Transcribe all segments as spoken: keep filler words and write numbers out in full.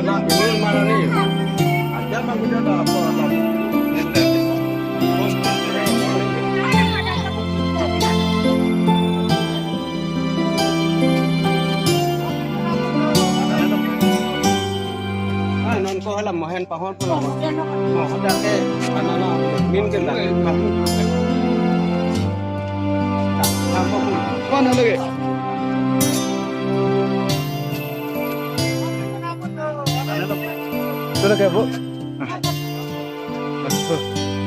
Ah, non ko hala mohen pahon pula. Oh, hoda ke, ano na, min ke na. Kon lagi. Sudah ke, Bu?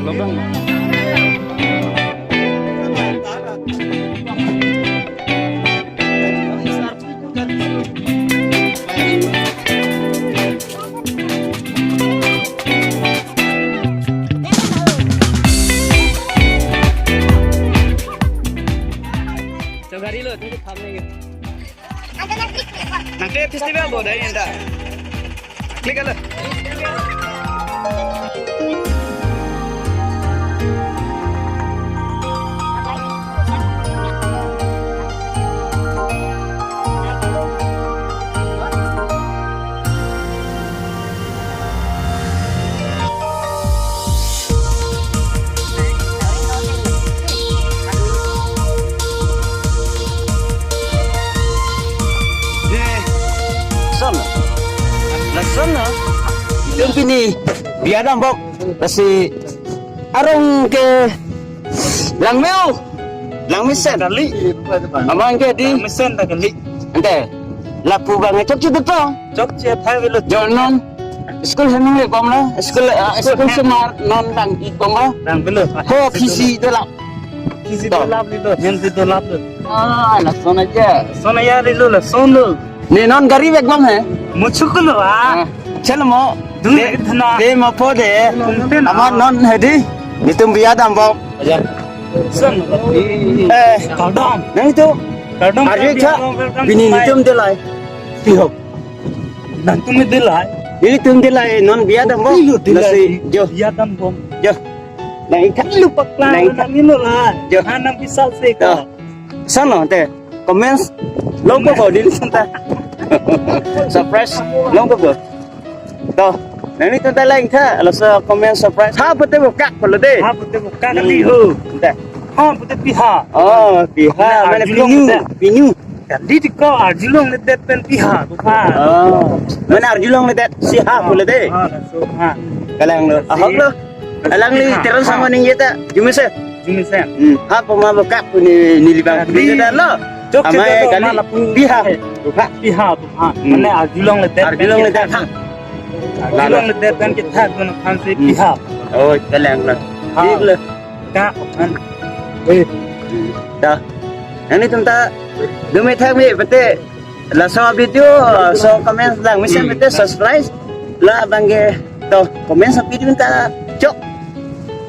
Lobang. Chogari lo, tunggu pam ni. Nang ke festival bo dai enta. Klik ala. Lason. Lason na. Itum pini biya dambom. Lasi arong ke langme-o. Langmesen. Kali. Amang ke di. Langmesen ta kali. Ante. Lapu abang chokche detong. Chokche thai velo. Jo non. School hem le bom la. School, ah, school hem. School semar non lang ik bom la. Lang velo. Ho phisi dolap. Phisi dolap ni do. Hem si dolap do. Ah, lason aja. Lason aja ri lo, lason lo. Ne non gari vek bom he. Muchuk lo, ah. Ah, chalo mo. Dun de, de thana. De mo po de. Tum pen. Amar non he di. Netum biya dambom. Aja. Son. Eh. Kardom. Nang itu. Kardom, arju kardom, cha. Welcome to my. Pini netum delai. Pihok. Nangtum delai. Netum delai, non biya dambom. Pilo delai. Lasi, jo. Biya dambom. Jo. Nang ikha. Pilo pakla, nang ikha. Nang ilo la. Jo. Hanam pisal se ko. Jo. Son lo te. Comments long ko bo dili santa. Surprise long ko bo. To, nangtum ta lang tha, laso comment surprise. Ha pute bo kak pulo de. Ha pute bo kak kali ho. Hmm. Te. Ha pute piha. Oh, piha. Mane arjulong pinu. Te. Pinu. Kali di ko arjulong ledet pen piha. Ha. Oh. Mane arjulong ledet si ha pulo de. Ha, laso ha. Kalang lo. Ahok lo. Alangli piha. Teron sama ning yeta. Jumesen. Jumesen. Hmm, ha poma bo kak pu ne, neli abang. Kali. Puni da lo. Chok. Amei chok kali. Ma lapu. Piha. Piha. Piha, piha. Hmm. Mane arjulong ledet. Arjulong ledet, ha. Arjulong ledet kan kita guna fansi. Hmm. Piha. Oh, kalang lo. Ha. Thik lo. Kak, kan. Eh. Da. Netum ta. Dumi thak mi pete. Laso video, so comment langmesen, hmm, pete subscribe. La abang ke to comment sa video ta chok.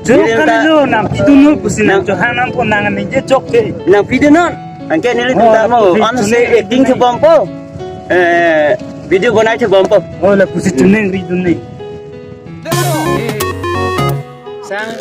Chok. Video kan ta lo, nang video non pusi nang, nang chok, hanam po nang ni je chok ke. Nang video non. Anke nelitum ta mo. Oh, on se acting thubom po. Eh, video bonai thubom po. Oh, la pusi, hmm, tuneng ri tuneng. Sang.